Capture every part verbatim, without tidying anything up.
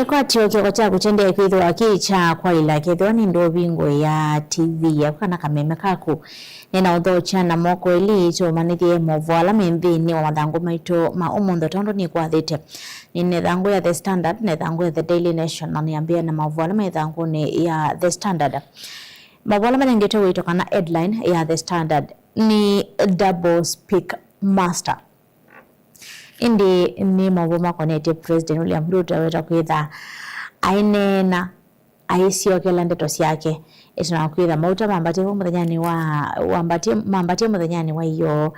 Nĩkwatyo kĩoko kyaku kyendeee kwĩthĩwa kĩ kya kwaĩla, kethĩwa nĩ ndũvingũĩa T V yaku kana kameme kaku. Nĩna ũthokya na moko elĩ tũũmanĩthye maũvoo ala me nthĩnĩ wa mathangũ maitũ ma ũmũnthĩ, tondũ nĩkwathĩte. Nĩ ĩthangũ ya The Standard na ĩthangũ ya The Daily Nation, na nĩambĩĩa na maũvoo ala me ĩthangũnĩ ya The Standard. Maũvoo ala manengetwe wĩto kana headline ya The Standard nĩ Double Speak Master. Ĩndĩ nĩ maũvoo makonetye President William Ruto aweta kwĩtha aineena, aisyokela ndeto syake. Ĩtina wa kwĩtha mauta mambatie vo mũthenyanĩ wa, wambatie, mambatie mũthenyanĩ wa ĩyoo,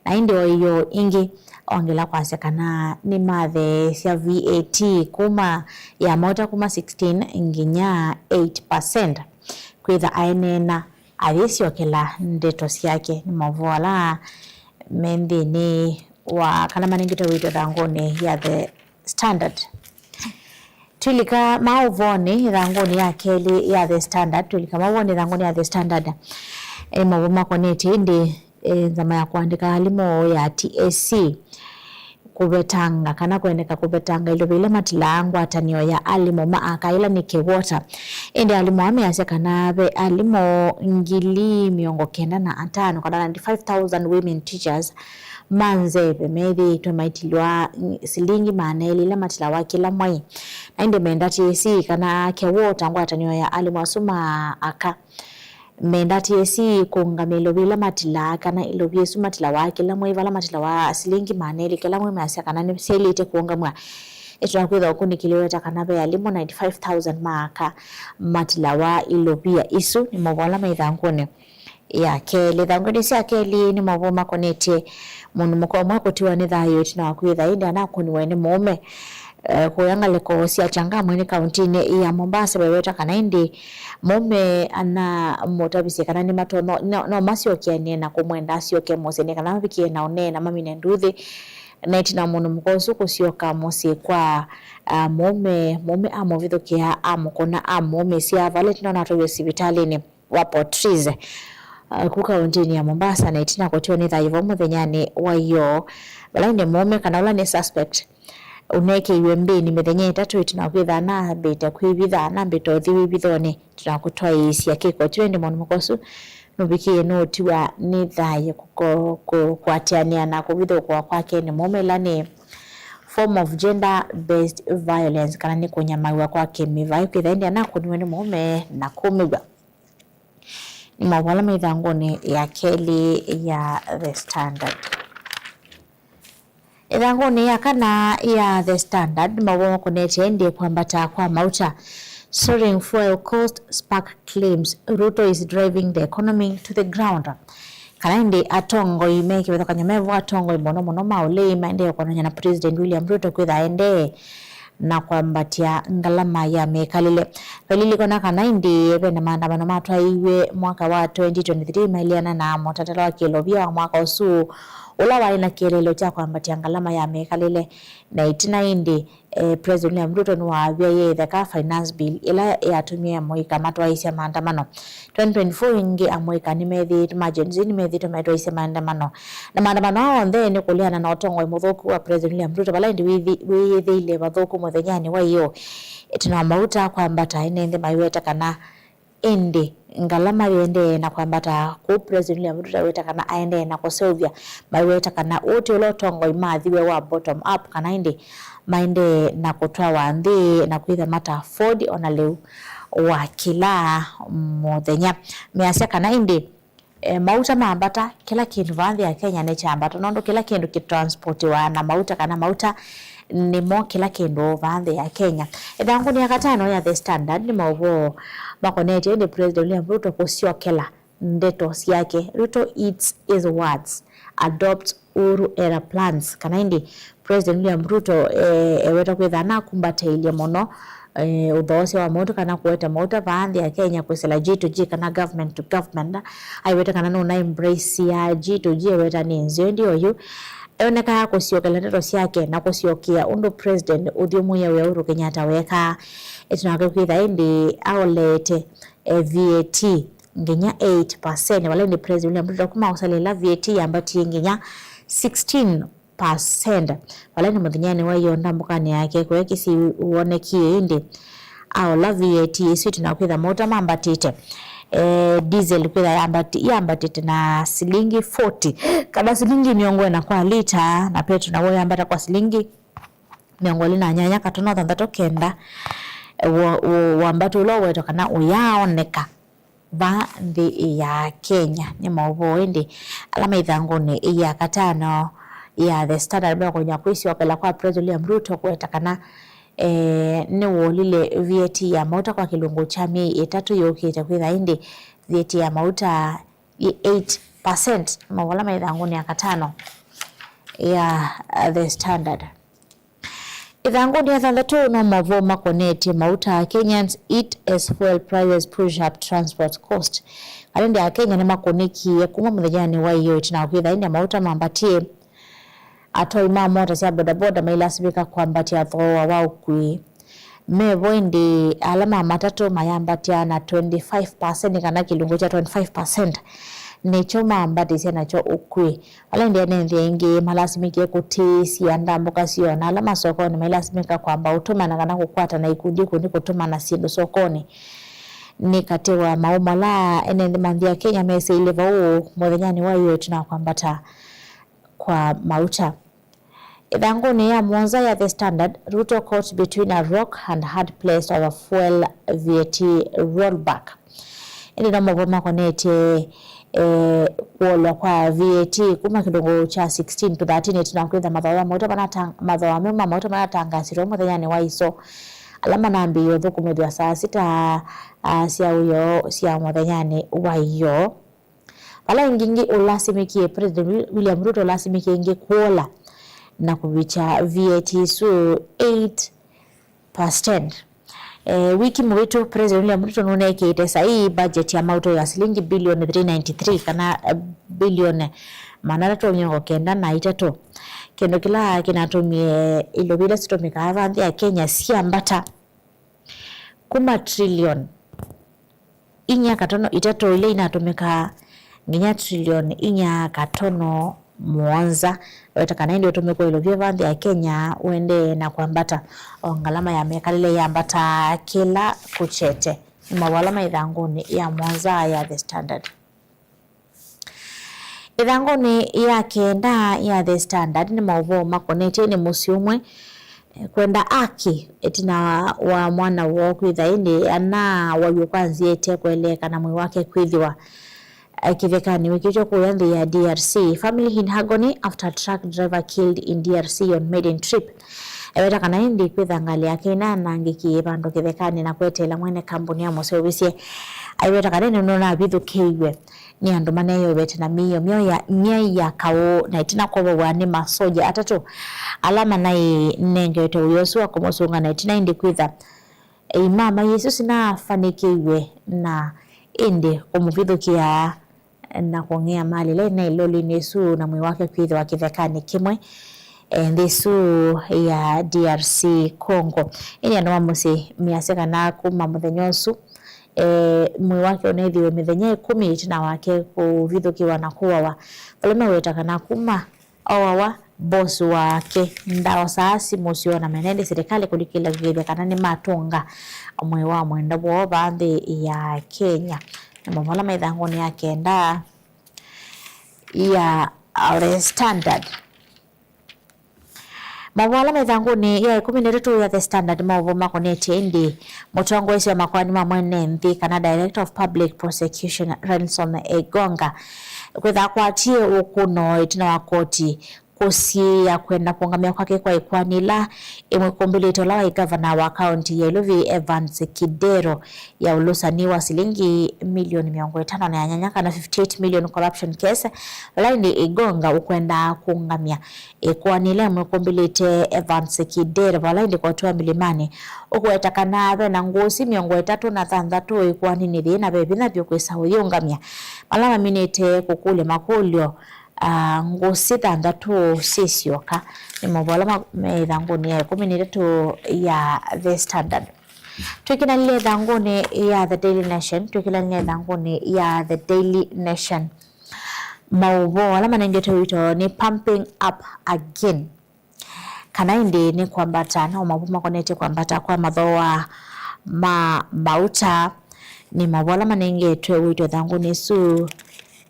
na ĩndĩ o ĩyoo ĩngĩ ongela kwasya kana nĩmatheesya V A T kuma ya mauta kuma sixteen nginya eight percent. Kwĩtha aineena, ayĩsyokela ndeto syake. Nĩ maũvoo ala me nthĩnĩ wa, kana manengetwe wĩto ĩthangũnĩ ya The Standard. Twĩlika maũvoonĩ ĩthangũnĩ ya kelĩ ya The Standard, twĩlika maũvoonĩ ĩthangũnĩ ya The Standard, e, maũvoo makonetye ĩndĩ, e, nzama ya kũandĩka alimũ ya T S C kũvetanga kana kũendeka kũvetanga ilovi ila matilaa ngwatanĩo ya alimũ ma aka ĩla nĩ KEWOTA. Ĩndĩ alimũ aa measya kana ve alimũ ngili mĩongo kenda na atano, kana ninety-five thousand women teachers ma nzeve methĩĩtwe maitilwa silingi maana elĩ ila matilawa kĩla mwei. Na ĩndĩ menda T S C kana KEWOTA, ngwatanĩo ya alimũ asu ma aka, menda T S C kũũngamĩa ilovi ila matilaa, kana ilovi isu matilawa kĩla mwei, vala matilawa silingi maana elĩ kĩla mwei, measya kana nĩsyaĩlĩte kũũngamw'a. Ĩtina wa kwĩthwa ũkunĩkĩli ũweta kana ve alimũ ninety-five thousand ma aka matilawa ilovia isu. Nĩ maũvoo ala me ĩthangũnĩ ya kelĩ. Ĩthangũnĩ sya kelĩ nĩ maũvoo makonetye mũndũ mũka ũmwe kũtiwa nĩ thayũ ĩtina wa kwĩtha ĩndĩ anakũniwe nĩ mũũme, eh, kũya ngalĩko sya Changamwe nĩ kauntinĩ ya Mombasa. Veweta kana ĩndĩ mũũme anamũtavisye kana nĩmatonya, no, no masyokeanĩe na kũmwenda asyoke mũsyĩ nĩ kana mavikĩe na ũneena mamine nduthi. Na ĩtina mũndũ mũka ũsu kũsyoka mũsyĩ kwa, ah, mũũme, mũũme amũvithũkĩa, amũkũna, amũũmĩsya vala ĩtina natwaĩwe sivitalĩnĩ wa Port Reitz, uh, ku kauntinĩ ya Mombasa, na ĩtina kũtiwa nĩ thayũ vau mũthenyanĩ wa ĩyoo, vala ĩndĩ mũũme kana ũla nĩ suspect ũnekeiwe mbĩnĩ mĩthenya ĩtatũ ĩtina wa kwĩtha anambĩte kwĩvitha, anambĩte ũthi wĩvithonĩ ĩtina wa kũtwaĩĩsya kĩko kyu. Ĩndĩ mũndũ mũka ũsu nũvikĩie nũũtiwa nĩ thayũ kũko-, kũ-, kũatĩanĩa na kũvithũkũwa kwake nĩ mũũme, ĩla nĩ form of gender based violence, kana nĩ kũnyamaw'a kwa kĩmĩvaĩ, kwĩtha ĩndĩ anakũniwe nĩ mũũme na kũmĩw'a. Nĩ maũvoo ala me ĩthangũnĩ ya kelĩ ya The Standard. Ĩthangũnĩ ya kana ya The Standard, maũvoo makonetye ĩndĩ kwambata kwa mauta. Soaring fuel cost spark claims Ruto is driving the economy to the ground. Kana ĩndĩ atongoi me kĩvathũkany'o me vo, atongoi mũno mũno ma ũlei maendee kũkonany'a na President William Ruto kwĩtha aendee na kwambatya ngalama ya mĩkalĩle. Valilikana kana ĩndĩ ve na maandamano matwaiwe mwaka wa twenty twenty-three maileana na mũtalatala wa kĩlovia wa mwaka ũsu, ũla waĩ na kĩeleelo kya kwambatya ngalama ya mĩkalĩle. Na ĩtina ĩndĩ, eh, President William Ruto nĩwavyaie ĩtheka finance bill ĩla yatumie amũika matwaĩĩsya maandamano. Twenty twenty-four ĩngĩ amũika nĩmethĩĩtwe, ma Gen Z nĩmethĩĩtwe maitwaĩĩsya maandamano. Na maandamano aa onthe nĩ kũleana na ũtongoi mũthũku wa President William Ruto, vala ĩndĩ wĩthi-, wĩyĩthĩile vathũku mũthenyanĩ wa ĩyoo. Ĩtina wa mauta kwambata, ene nthĩ maiweta kana ĩndĩ ngalama yĩendee na kwambata, kũu President William Ruto aiweta kana aendee na kũseũvya, maiweta kana ũũ ti ũla ũtongoi mathiwe wa bottom up, kana ĩndĩ maendee na kũtwawa nthĩ na kwĩtha mata afford ona lĩu wa kĩla mũthenya. Measya kana ĩndĩ, eh, mauta mambata, kĩla kĩndũ vaa nthĩ ya Kenya nĩkyambata, nũndũ kĩla kĩndũ kĩtransportiwa na mauta, kana mauta nĩmo kĩla kĩndũ vaa nthĩ ya Kenya. Ĩthangũnĩ ya katano ya The Standard nĩ maũvoo makonetye ĩndĩ President William Ruto kũsyokela ndeto syake. Ruto eats his words, adopts Uhuru era plans. Kana ĩndĩ President William Ruto, eh, eweta kwĩtha nakumbatĩilye mũno, eh, ũthoosya wa mauta kana kũete mauta vaa nthĩ ya Kenya kwĩsĩla G to G kana government to government. Aiweta kana nũna embrace ya G to G, eweta nĩ nzeo ndi oyu. Eonekaa kũsyokela ndeto syake na kũsyokea ũndũ President ũthyũmũĩe wĩa Uhuru Kenyatta weekaa. Ĩtina wake kwĩtha ĩndĩ aolete, eh, V A T nginya eight percent, vala ĩndĩ President William Ruto kuma ũsalĩla V A T yambatie nginya sixteen percent. Vala nĩ mũthenyanĩ wa ĩyoo ndambũkanĩ yake kũya kĩsii wonekie ĩndĩ aola V A T ĩsu ĩtina kwĩtha mauta mambatĩte. Eh, diesel kwĩtha yambati-, yambatĩte na silingi forty, kana silingi mĩongo ĩna kwa lita, na petro naw'o yambata kwa silingi mĩongo ĩlĩ na nyanya katono thanthatũ kenda. Wo-, wo-, wambatũ ũla ũwetwa kana ũyaoneka va nthĩ ya Kenya. Nĩ maũvoo ĩndĩ ala me ĩthangũnĩ ya katano ya The Standard meũkony'a kwĩsyokela kwa President William Ruto kũweta kana, eh, nĩwũlile V A T ya mauta kwa kĩlungu kya myei ĩtatũ yũkĩte, kwĩtha ĩndĩ V A T ya mauta yĩ eight percent. Nĩ maũvoo ala me ĩthangũnĩ ya katano ya, uh, The Standard. Ĩthangũnĩ ya thanthatũ no maũvoo makonetye mauta, Kenyans eat as fuel prices push up transport cost. Kana ĩndĩ Akenya nĩmakũnĩkie kuma mũthenyanĩ wa ĩyoo ĩtina wa kwĩtha ĩndĩ mauta mambatie. Atwai ma mota sya bodaboda mailasimĩka kwambatya thooa wa ũkui. Mevo ĩndĩ ala ma matatũ mayambatya na twenty-five percent kana kĩlungu kya twenty-five percent nĩkyo mambatĩsya nakyo ũkui. Ala ĩndĩ ene nthĩ aingĩ malasimĩkie kũtĩĩsya ndambũka syoo, na ala masokonĩ mailasimĩka kwamba ũtũmana kana kũkwatana ikundi ikundi kũtũmana syĩndũ sokonĩ. Nĩ katĩ wa maũmũ ala ene nthĩ ma nthĩ ya Kenya mesĩile vau mũthenyanĩ wa ĩyoo ĩtina wa kwambata kwa mauta. Ĩthangũnĩ ya mũonza ya The Standard, Ruto caught between a rock and hard place over fuel V A T rollback. Ĩndĩ no maũvoo makonetye, eh, kũolwa kwa V A T kuma kĩlungu kya sixteen to thirteen ĩtina wa kwĩtha mathooa ma mauta manatang-, mathooa meũ ma mauta manatangaasĩtwe mũthenyanĩ wa iso, ala manambĩĩe ũthũkũmĩthw'a saa sita, ah, sya ũyoo sya mũthenyanĩ wa ĩyoo. Vala ĩngĩ ĩngĩ ũlasimĩkie, President Wi-, William Ruto ũlasimĩkie ĩngĩ kũola na kũvikya V A T ĩsu eight percent. Eh, wiki mũvĩtu, President William Ruto nũnekĩĩte saii budget ya mauta ya silingi bilioni three ninety-three, kana, eh, bilioni maana atatũ mĩongo kenda na itatũ, kĩndũ kĩla kĩnatũmie ilovi ila sitũmĩkaa va nthĩ ya Kenya syambata kuma trillion inya katono itatũ ila inatũmĩkaa nginya trillion inya katono mũonza. Weta kana ĩndĩ ũtũmĩko wa ilovia va nthĩ ya Kenya ũendee na kwambata, o ngalama ya mĩkalĩle yambataa kĩla kũkyete. Nĩ maũvoo ala ma ĩthangũnĩ ya mũonza ya The Standard. Ĩthangũnĩ ya kenda ya The Standard nĩ maũvoo makonetye nĩ mũsyĩ ũmwe, eh, kwenda aki ĩtina wa mwana woo kwĩtha ĩndĩ ana waw'e kwa nzĩa ĩte kũeleeka na mwĩĩ wake kwĩthĩwa, eh, kĩthekanĩ wĩkĩtwe kũya nthĩ ya D R C. Family in agony after truck driver killed in D R C on maiden trip. Aiweta kana ĩndĩ kwĩtha ngalĩ yake ĩnaanangĩkie vandũ kĩthekanĩ na kweteela mwene kambuni amũseũvĩsye. Aiweta kana ĩndĩ nũnavithũkĩiw'e nĩ andũ maneeyovete na mĩio myoo ya, myai ya kaũ, na ĩtina kwovowa nĩ masoja atatũ ala manaĩ nengetwe wĩa ũsu wa kũmũsũnga, na ĩtina ĩndĩ kwĩtha imama isu sinafanĩkĩiw'e na ĩndĩ kũmũvithũkĩa na kũng'ea malĩ ĩla ĩnaĩ lolinĩ ĩsu na mwĩĩ wake kwĩthĩwa kĩthekanĩ kĩmwe, eh, nthĩ ĩsu ya D R C Congo. Ĩndĩ andũ ma mũsyĩ measya kana kuma mũthenya ũsu, eh, mwĩĩ wake ũneethĩiwe mĩthenya ĩkũmi ĩtina wake kũvithũkĩwa na kũawa. Vala meweta kana kuma oawa, boss wake ndaosaa simũ syoo na mena ĩndĩ silikalĩ kũlikĩlakĩlya kana nĩmatũnga mwĩĩ wa mwendwa woo vaa nthĩ ya Kenya. Na maũvoo ala ma ĩthangũnĩ ya kenda ya The Standard. Maũvoo ala me ĩthangũnĩ ya ĩkũmi na ĩtatũ ya The Standard, maũvoo makonetye ĩndĩ mũtongoesya wa makoani ma mwene nthĩ kana Director of Public Prosecution Renson Igonga kwĩtha akwatie ũkũno ĩtina wa koti kũsiĩĩa kwenda kũũngamĩa kwake kwa ĩkoani ĩla ĩmwĩkũmbĩlĩte ũla waĩ ngavana wa kaunti ya Ilovi Evans Kidero ya ũlũsani wa silingi milioni mĩongo ĩtano na nyanya kana fifty-eight million corruption case, vala ĩndĩ Igonga ũkwenda kũũngamya ĩkoani ĩla ĩmwĩkũmbĩlĩte Evans Kidero, vala ĩndĩ koti wa Milimani ũkũweta kana ve na ngũsĩ mĩongo ĩtatũ na thanthatũ ĩkoaninĩ yĩĩ na ve vinya vyũ kwĩsa ũyĩũngamya. Ala maminĩte kũkũlya makũlyo, ah, ngũsĩ thanthatũ syĩ syoka. Nĩ maũvoo ala ma-, me ĩthangũnĩ ya ĩkũmi na ĩtatũ ya The Standard. Twĩkĩlanĩle ĩthangũnĩ ya The Daily Nation, twĩkĩlanĩle ĩthangũnĩ ya The Daily Nation. maũvoo ala manengetwe ũito nĩ pumping up again, kana ĩndĩ nĩ kwambata, no maũvoo makonetye kwambata kwa mathooa ma mauta. Nĩ maũvoo ala manengetwe ũito ĩthangũnĩ ĩsu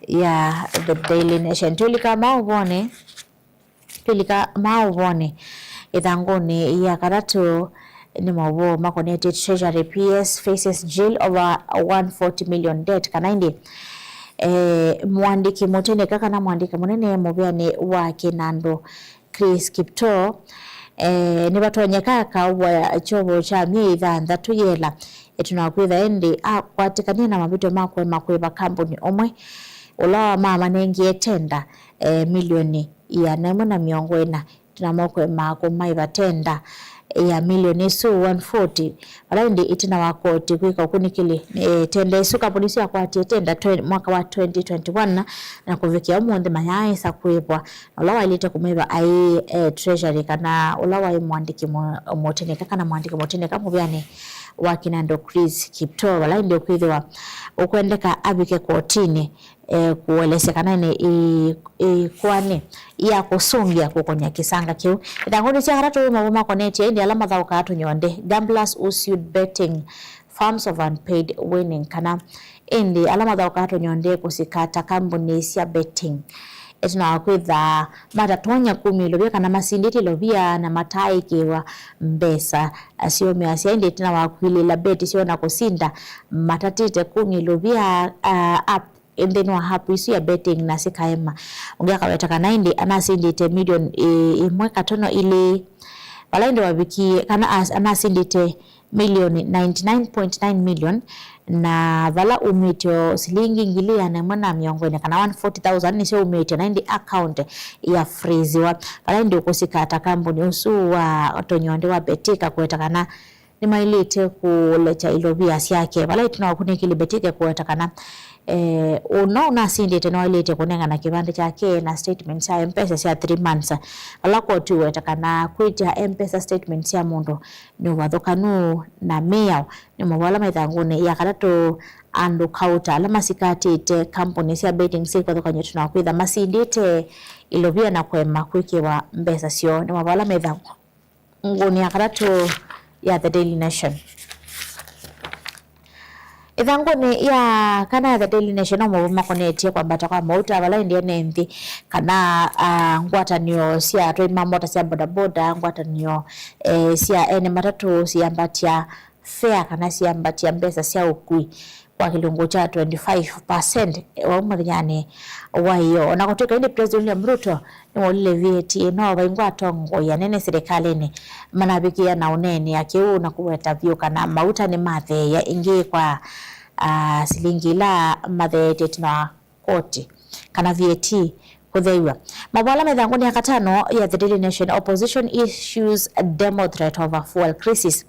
ya The Daily Nation. Twĩlika maũvoonĩ, twĩlika maũvoonĩ ĩthangũnĩ ya katatũ, nĩ maũvoo makonetye Treasury, P S faces jail over one forty million debt, kana ĩndĩ eh, mũandĩki mũtĩnĩka kana mũandĩki mũnene mũvĩanĩ wa kĩnandũ Chris Kiptoo, eh, nĩvatonyeka akaũvwa kyovo kya myei thanthatũ yela ĩtina wa kwĩtha ĩndĩ akwatĩkanie na mavĩtyo ma kũema kũĩva kambuni ũmwe ũla wamamanengie tenda, eh, milioni ĩana ĩmwe na mĩongo ĩna ĩtina wa kũema kũmaĩva tenda ya milioni ĩsu one forty, vala ĩndĩ ĩtina wa koti kwĩka ũkunĩkĩli, eh, tenda ĩsu, kambuni ĩsu yakwatie tenda twe-, mwaka wa twenty twenty-one na kũvikĩa ũmũnthĩ mayaaĩsa kũĩvwa, na ũla waĩlĩte kũmaĩva aĩ, eh, Treasury, kana ũla waĩ mũandĩki mũ-, mũtĩnĩka kana mũandĩki mũtĩnĩka mũvĩanĩ wa kĩnandũ Chris Kiptoo, vala ĩndĩ ũkwĩthĩwa ũkwendeka avike kotinĩ, eh, kũelesya kana nĩ ĩ-, ĩkoani ya kũsũngĩa kũkony'a kĩsanga kĩu. Ĩthangũnĩ sya katatũ, maũvoo makonetye ĩndĩ ala mathaũkaa tũnyonde, gamblers who sued betting firms of unpaid winning, kana ĩndĩ ala mathaũkaa tũnyonde kũsikata kambuni sya betting ĩtina wa kwĩtha matatonya kumya ilovia kana masindĩte ilovia na mataaĩkĩĩwa mbesa syoo. Measya ĩndĩ ĩtina wa kwilĩĩla beti syoo na kũsinda, matatĩte kumya ilovia, ah, app nthĩnĩ wa app isu ya betting na sikaema. Ũngĩ akaweta kana ĩndĩ anasindĩte milioni ĩ-, ĩmwe katono ilĩ, vala ĩndĩ wavikie kana as-, anasindĩte milioni ninety-nine point nine million, na vala umĩtye o silingi ngili ĩana ĩmwe na mĩongo ĩna kana one forty thousand nĩsyo umĩtye, na ĩndĩ account ya freeziwa. Vala ĩndĩ ũkũsikata kambuni ũsu wa tonyonde wa Betika kũweta kana nĩmaĩlĩte kũlekya ilovia syake. Vala ĩtina wa ũkunĩkĩli Betika kũweta kana, eh, ũno ũnasindĩte nĩwaĩlĩte kũnengana kĩvandĩ kyake na statement sya M-Pesa sya three months. Vala koti ũweta kana kwĩtya M-Pesa statement sya mũndũ nĩ ũvathũkanu na mĩao. Nĩ maũvoo ala me ĩthangũnĩ ya katatũ, andũ kauta ala masikatĩte kambuni sya betting syĩkwathũkany'o ĩtina wa kwĩtha masindĩte ilovia na kũema kwĩkĩwa mbesa syoo. Nĩ maũvoo ala me ĩthangũ ngũnĩ ya katatũ ya The Daily Nation. Ĩthangũnĩ ya kana ya The Daily Nation, no maũvoo makonetye kwambata kwa mauta vala ĩndĩ ene nthĩ kana, ah, ngwatanĩo sya atwai ma mota sya bodaboda, ngwatanĩo, eh, sya ene matatũ siambatya fare kana siambatya mbesa sya ũkui kwa kĩlungu kya twenty-five percent wa mũthenyanĩ wa ĩyoo. O na kũtw'ĩka ĩndĩ President William Ruto nĩwaũlile V A T ĩno vaingwa atongoi anene silikalĩnĩ manavikĩa na ũneenea kĩu na kũweta vyũ kana mauta nĩmatheea ĩngĩ kwa, ah, silingi ila matheetye ĩtina wa koti kana V A T kũtheiw'a. Maũvoo ala me ĩthangũnĩ ya katano ya The Daily Nation, opposition issues demo threat over fuel crisis.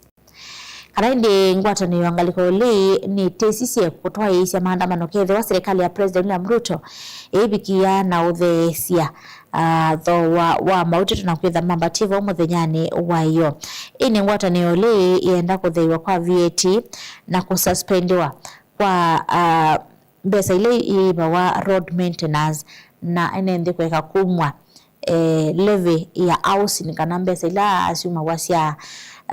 Kana ĩndĩ ngwatanĩo ya ngalĩko ĩlĩ nĩtĩsisye kũtwaĩĩsya maandamano kethĩwa silikalĩ ya President William Ruto ĩivikĩa na ũtheesya, ah, thooa wa mauta na kwĩtha mambatie vau mũthenyanĩ wa ĩyoo. Ĩndĩ ngwatanĩo ĩlĩ yĩenda kũtheiw'a kwa V A T na kũsuspendiwa kwa, ah, mbesa ila iĩvawa road maintenance na ene nthĩ kũeka kumw'a, eh, levy ya housing kana mbesa ila syumaw'a sya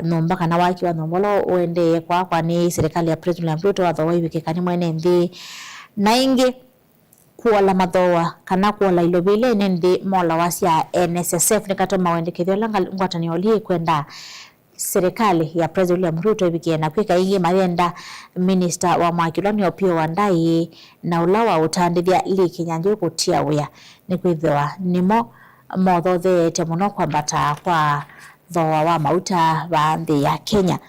nyũmba kana waki wa nyũmba ũla ũendee kwakwa nĩ silikalĩ ya President William Ruto, wathooa ivikĩka nĩ mwene nthĩ. Na ĩngĩ, kũola mathooa kana kũola ilovia ila ene nthĩ molawa sya N S S F nĩ katĩ wa mawendekethyo ala ngal-, ngwatanĩo ĩlĩ ĩkwenda silikalĩ ya President William Ruto ĩvikĩe na kwĩka ĩngĩ. Mayenda minista wa mwaki ũla nĩ Opiyo Wandayi na ũla wa ũtandĩthya Lee Kinyanjui kũtia wĩa, nĩkwĩthĩwa nĩmo mothotheete mũno kwambata kwa thooa wa mauta vaa nthĩ ya Kenya.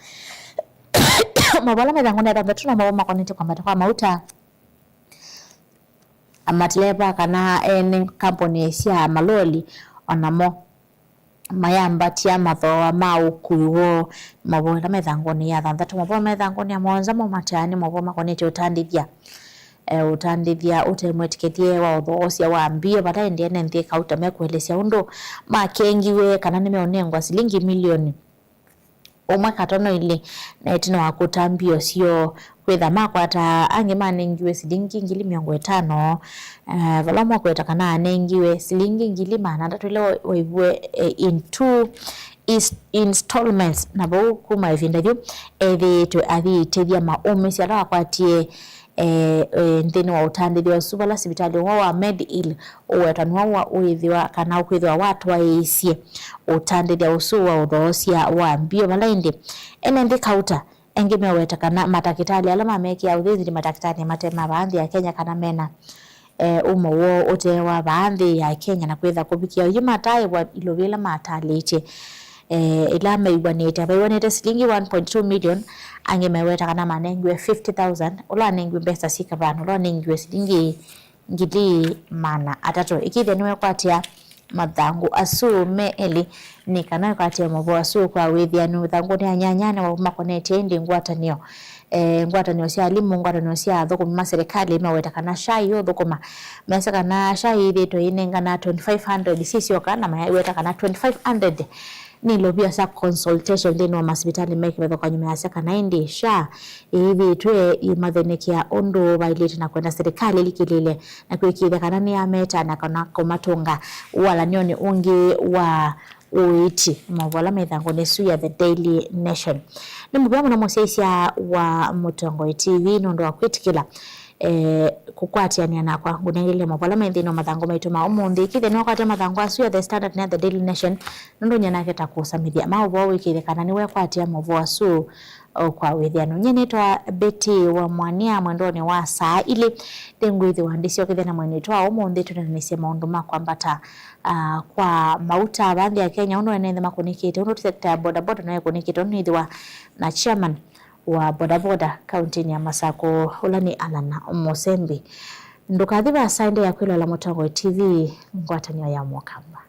Maũvoo ala me ĩthangũnĩ ya thanthatũ no maũvoo makonetye kwambata kwa mauta. Mateleva kana ene kambuni sya maloli o namo mayambatya mathooa ma ũkui woo. Maũvoo ala me ĩthangũnĩ ya thanthatũ. Maũvoo me ĩthangũnĩ ya mũonza mo mataa nĩ maũvoo makonetye ũtandĩthya, e, ũtandĩthya ũte mwĩtĩkĩthye wa ũthoosya wa mbio, vata ĩndĩ ene nthĩ kauta mekũelesya ũndũ makengiwe kana nĩmeũnengwa silingi milioni ũmwe katono ilĩ, na ĩtina wa kũta mbio syoo kwĩtha makwata angĩ manengiwe silingi ngili mĩongo ĩtano, eh, vala ũmwe kweta kana anengiwe silingi ngili maana atatũ ila waiviwe, eh, in two is-, installments, na vau kuma ĩvinda yu ethĩĩtwe athiĩtĩthya maũmĩsyo ala wakwatie, eh, eh, nthĩnĩ wa ũtandĩthya ũsu vala sivitalĩ ũmwe wa Medihill ũwetanwa wa wĩthĩwa kana ũkwĩthĩwa watwaĩĩsye ũtandĩthya ũsu wa ũthoosya wa mbio vala ĩndĩ ene nthĩ kauta. Aingĩ meweta kana matakĩtalĩ ala mamekĩa ũthĩnzi nĩ matakĩtalĩ mate ma vaa nthĩ ya Kenya kana mena, eh, ũmo woo ũte wa vaa nthĩ ya Kenya, na kwĩtha kũvikĩa oyu mataĩwa ilovi ĩla matalĩtye, eh, ĩla meiwanĩte. Vaiwanĩte silingi one point two million, angĩ meweta kana manengiwe fifty thousand, ũla anengiwe mbesa syĩ kavano, ũla anengiwe silingi ngili maana atatũ. Ĩkĩthya nĩwekwatĩa mathangũ asu me elĩ, nĩ kana ĩkwatĩe maũvoo asu kwa wĩthĩanu. Thangũnĩ ya nyanyanĩ wa makonetye ĩndĩ ngwatanĩo, eh, ngwatanĩo sya alimũ, ngwatanĩo sya athũkũmi ma serikali maweta kana SHA ĩũthũkũma. Measya kana SHA yĩthĩĩtwe yĩnengana twenty-five hundred syĩ syoka, na mayaweta kana twenty-five hundred nĩ ilovia sya consultation nthĩnĩ wa masivitalĩ me kĩvathũkany'o. Measya kana ĩndĩ SHA ĩĩthĩĩtwe yĩmathenekea ũndũ vaĩlĩte na kwenda serikali ĩlikĩlĩle na kwĩkĩĩthya kana nĩyameta na kana kũmatũnga walany'onĩ ũngĩ wa ũiiti. Maũvoo ala me ĩthangũnĩ ĩsu ya The Daily Nation. Nĩ mũvea mũno mũsyaĩĩsya wa Mũtongoi T V nũndũ wa kwĩtĩkĩla, eh, kũkwatĩanĩa nakwa ngũnengelile maũvoo ala me nthĩnĩ wa mathangũ maitũ ma ũmũnthĩ. Ĩkĩthya nĩwakwata mathangũ asu ya The Standard na The Daily Nation, nũndũ nyanake ta kũsamĩthya maũvoo wĩkĩĩthye kana nĩwekwatĩa maũvoo asu o kwa wĩthĩano. Nyie nĩtwa Betty wa Mwania mwendonĩ wa saa ilĩ. Nĩngwĩthĩwa ndĩsyokethya na mwenĩ witũ wa ũmũnthĩ tũnenanĩsye maũndũ ma kwambata, ah, kwa mauta vaa nthĩ ya Kenya, ũndũ ene nthĩ makũnĩkĩte, ũndũ sekta ya bodaboda nayo ĩkũnĩkĩte, ũndũ nĩthĩwa na chairman wa bodaboda kauntinĩ ya Masakũ, ũla nĩ Allan Mũsembi. Ndũkathi vaasa, endeea kwĩloela Mũtongoi T V, ngwatanĩo ya Mũkamba.